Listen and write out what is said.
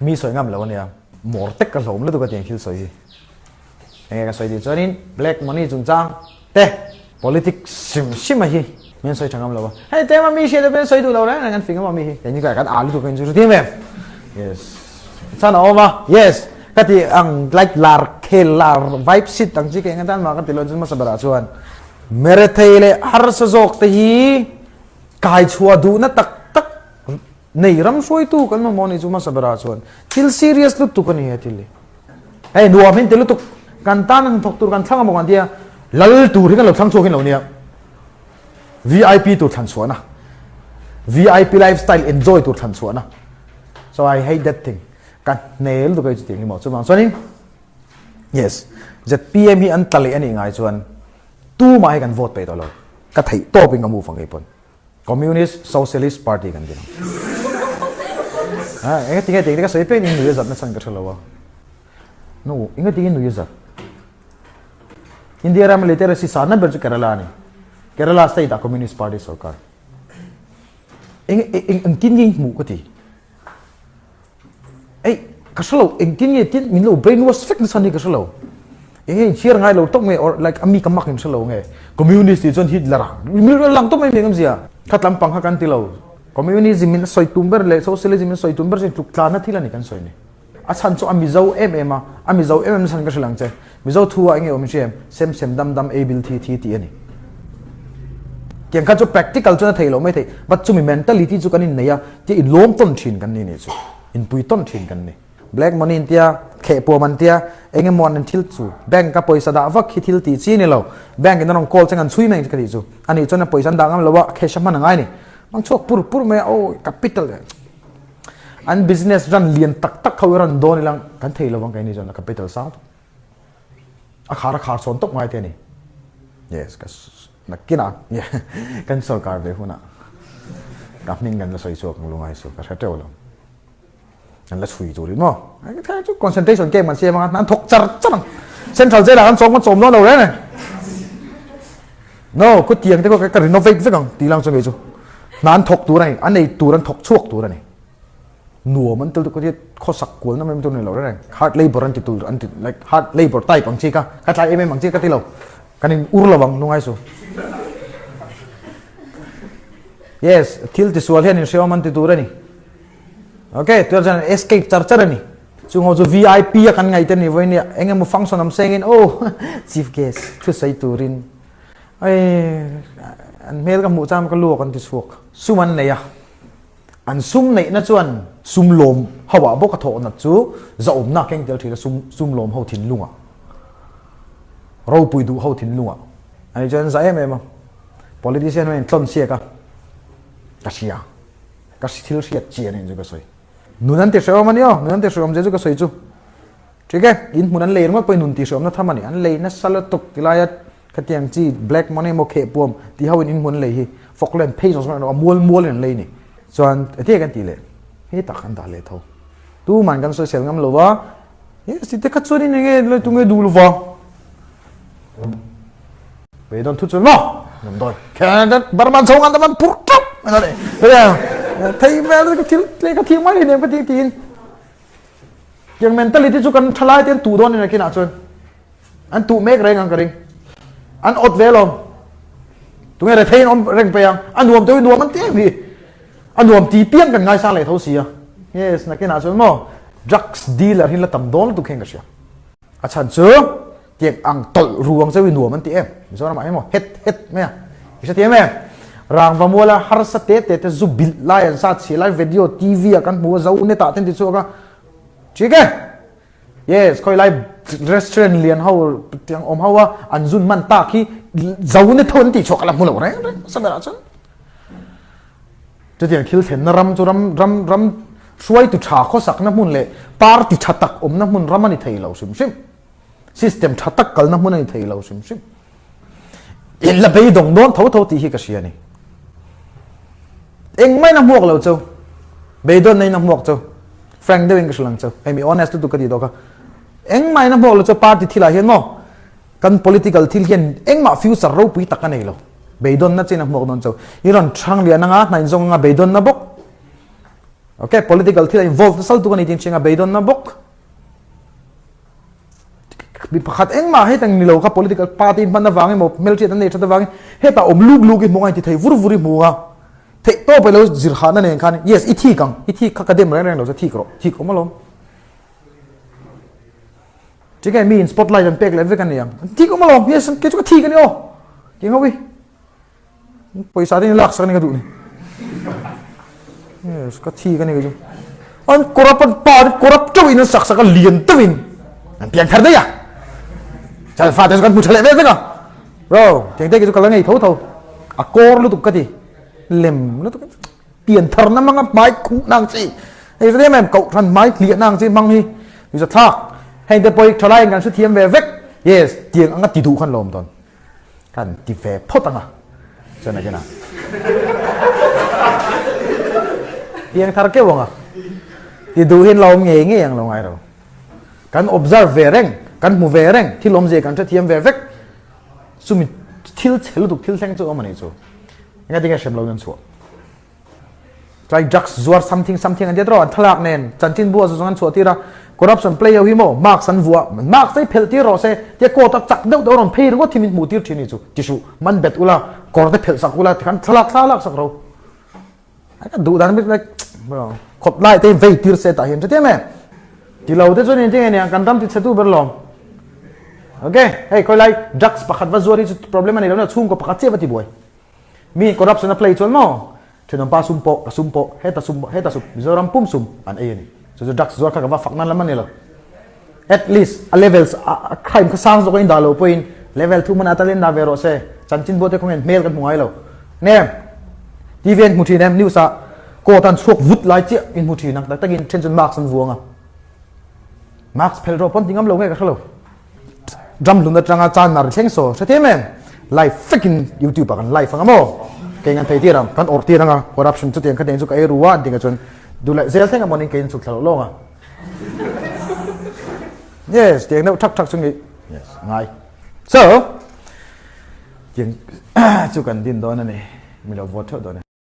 Mi sawi ngam lo ania. Mawr tek ka hlawm lutuk a tiang thil sawi hi. Enge ka sawi tih chuanin black money chungchang te politics hrim hrim a hi min sawi tha ngam lo a. Hei tema mi hriat te sawi duh lo reng reng an fing emaw mi hi. Keini ka kan a lutuk in chu hrethiam em. Yes. Chan a awm a. Yes. Ka ti ang like lar khel lar vibe sit ang chi ke enga tan mah ka ti lo chuan hmasa berah chuan merethei leh harsa zawk te hi kai chhuah duhna tak tak Nei ram hruaitu kan mamawh ni chu hmasa berah chuan thil serious lutuk a ni he thil hi. Hei nuam hin ti lutuk kan tan ang thawk tur kan thlang amaw kan tia lal tur hi kan lo thlang chhuak hin lo nia. VIP tur thlan chhuahna VIP lifestyle enjoy tur thlan chhuahna so I hate that thing ka hne lutuk hei chutiang hi maw chuvang chuanin yes ZPM hi an tla leh a nih ngai chuan tumah hi kan vote peih tawh lo ka theih tawpin ka move ang kei pawn. Communist Socialist Party kan ti ang. Ha, enga tinge tinge ka sawi pek in nui a zat na chhan ka hre lo a. No, enga tinge nui a zat. India ram literacy sa na ber chu Kerala ani. Kerala state a Communist Party sarkar. Eng eng eng tin nge hmu ka ti. Ei, ka hre lo, engtin nge tin min lo brainwash vek nasa ni ka hre lo. Eng nge inchhiar ngai lo tawp nge or like a mi ka mak in hre lo nge. Communist tih chuan Hitler a mi lang tawp mai mi awmzia. Kha tlampang kha kan ti lo. Communism in a sawi tum ber leh socialism in a sawi tum ber chu tluk tlanna thil a ni kan sawi ni. A chhan chu a Mizo em em a, a Mizo em em chhan ka hre lang che. Mizo thu ah eng nge awm in hria em? Sem sem dam dam ei bil thi thi tih a ni. Tiang kha chu practical chuan a theih loh mai theih but chumi mentality chu kan innei a tia inlawm tawn thin kan ni nih chu inpui tawn thin kan ni. Black money in tia kheh puam an tia eng emaw an thil chu bank a pawisa dah vak hi thil tih chi ni lo bank in an rawn call cheng an chhui mai ka tih chu ani chuan a pawisa an dah ngam lo a cash a hman a ngai ni mang chhuak pur pur mai a aw capital an business ran lian tak tak ho i rawn dawn ilang kan thei lovang keini chuan a capital sang tuk. A khar a khar sawn tawp ngai te a ni. Yes, ka nakinah kan sorkar ve hunah ka hming kan la sawi chhuak ang lungai chu ka hre teuh lo. Kan la chhui tur in maw? Chu concentration camp kan siam anga an thawk char char ang. Central jail ah kan chawm kan chawm dawn lo reng e. No, ku tiang te ka renovate vek ang tih lang chu ngei chu. Hna an thawk tur a ni, an ei tur an thawk chhuak tur a ni. Nuam an tel tuk ka khawsak kual na mai tur ni lo reng hard labor an ti tur an ti like hard labor type ang chi ka ka tlai em em ang chi ka ti lo kan in ur lo ang lungai su yes thil ti sual hian in hreawm an ti tur ani okay tuar chuan escape char char ani chung ho chu VIP a kan ngai te ni voi nia engemaw function am sengin oh chief guest thu sei turin ai an hmel ka hmuh chang ka luak an ti chhuak sum an nei a An sum neihna chuan sum lawm ho ah bawk a thawh nat chu zahawmna a keng tel thin a, sum sum lawm ho thinlungah, ropui duh ho thinlungah a ni chuan an zah em em a, politician ho hian tlawn siak a, ka hria, ka thil hriat chian anih chu ka sawi. Nun an ti hrehawm a ni aw, nun an ti hrehawm zia chu ka sawi chu. Thik e, in hmun an lei ringawt pawhin nun ti hrehawmna tham a ni, an lei nasa lutuk tilaia Khatiang chi black money emaw kheh puam tih ho in in hmun lei hi Falkland phei zawng zawng a mual mual in an lei ni. Chuan enge kan tih leh he tak an dah leh tho. Tuman kan sawisel ngam lo va, yes ti te kha chuan in enge lai tunge duh lo va. Ve dawn thu chuan maw nam dawi khen Burma chhung an tam an phur teuh mai na le. Thei vel ka thil tle ka thil mai hi nem ka ti tiin. Tiang mentality chu kan thalai te an tuh dawn in akinah chuan. An tuh mek reng ang ka ring. An awt ve alawm. Tunge rethei in awm reng pei ang. A nuam deuh i nuam an ti em hi. A nuam ti piang kan ngaisang leh tho si a. Yes, nakinah chuan maw drugs dealer hi la tam dawn lutuk hian ka hria. A chhan chu tiang ang tawlh ru ang cheu i nuam an ti em. Mizoramah hian maw het het mai a. I hre thiam em? Rangva muala harsa te te te zu bilh lai an sa chhia lai video TV ah kan hmu a zo net ah te an ti chhuak a. Thik e. Yes, khawi lai restaurant lian ho tiang awm ho a an zun man tak hi zo ni tho an tih chhuak ka la hmu lo reng reng sa berah chuan. Chutiang thil thlenna ram chu ram ram ram hruaitu tha khawsakna hmun leh party tha tak awmna hmun ram a ni thei lo hrim hrim. System tha tak kalna hmun a ni thei lo hrim hrim. In la beidawng dawn tho tho tih hi ka hria a ni. Engmah in a hmuak lo chu. Beidawn in a hmuak chu. Frank deuhin ka hrilh ang chu. Hei mi honest lutuk ka tih tawh kha. Engmah in a hmuak lo chu party thilah hian maw kan political thil hian engmah future ropui tak a nei lo. Beidawnna chin a hmuak dawn chu. I rawn thang lian anga hnain zawng anga beidawnna bawk. Ok, political thil a involve nasa lutuk a ni tih inhriang a beidawnna bawk. Mi pakhat engmah hetang ni lo kha political party hman avang emaw hmelhriat an nei that avangin hetah awm luk luk i hmu a, inti thei vur vur i hmu a. Theih tawp ilo zir hahna nen khan yes i thik ang, i thik kha ka dem reng reng lo che thik rawh, thik awm alawm. Tinge mi in spotlight an pek leh vek a ni ang, an thik awm alawm, yes kei chu ka thik a ni aw, ti ang ho i. Pawisa te in lak sak a ni ka duh ni. Yes, ka thik a ni kei chu. An corrupt an pa te corrupt teuh in an sak sak a lian teuh in an pian thar daih a. Chal fa te chu kan hmu tha leh vel vek a. Bro, tiang te kei chu ka la ngei tho tho. A kawr lutuk ka ti. Lem lutuk pian thar na hmang a hmai khuh na ang chi. Hei hre em em kohhran hmai hliah na ang chi hmang hi mi zathlak. Heng te pawh hi thalai in kan hrethiam ve vek. Yes, tiang anga ti duh khan lawm dawn. Kan ti ve phawt ang a, chuan again a piang thar keuh ang a, ti duh hian la awm ngei ngei ang lo ngai ro. Kan observe ve reng, kan hmu ve reng, thil awmzia kan hrethiam ve vek. Chumi thil chhe lutuk thil thleng chu awm a nih chu. Engatinge hrem lo in an chhuah. Tlai drugs zuar something something an tia tawh an thlalak nen chanchin bu a zawng an chhuah tir a corruption play ho hi maw mask an vuah mask te phelh tir rawh se tia court a chak deuh deuh rawn phei ringawt hi min hmuh tir thin ni chu ti suh man bet ula kawr te phelh sak ula tikhan thlalak thla lak sak ro ai ka duh dan bik like khawp lai te vei tir se tah hian hre em em ti lo te chuan engtin nge niang kan ram ti chhe tu ber lawm okay hei khawi lai drugs pakhat va zuar hi chu problem a nei lo na chhungkaw pakhat chiah va ti buai Mi corruption a play chuan maw thenawmpa sum pawh ka sum pawh heta sum heta sum Mizoram pum sum an ei a ni. Chu chu drugs zuar kha ka va fak nan lam a ni lo. At least a levels a crime kha sang zawk a indah lo pawhin level thu hman atal indah ve rawh se. Chanchin buate kawngin hmel kan hmu ngai lo. Nem TV an hmu thin em news ah court an chhuak vut lai chiah in hmu thin ang tak takin then chuan mask an vuang a. Mask phelh rawh pawn ti ngam lo nge ka hre lo. Drum hlun atanga chan nar thleng saw hre thiam em? Live vekin youtube ah kan live anga maw? Kei ngan thei tir ang, kan awrh tir anga corruption chutiang khatiang chu ka ei ru a an ti nga chuan duh leh zel thleng amawnin kei in chhuk thla loh lawng a. Yes, tiang deuh thak thak chu nge yes ngai. So, tiang chu kan din dawn a ni, mi lo vote theuh dawn e.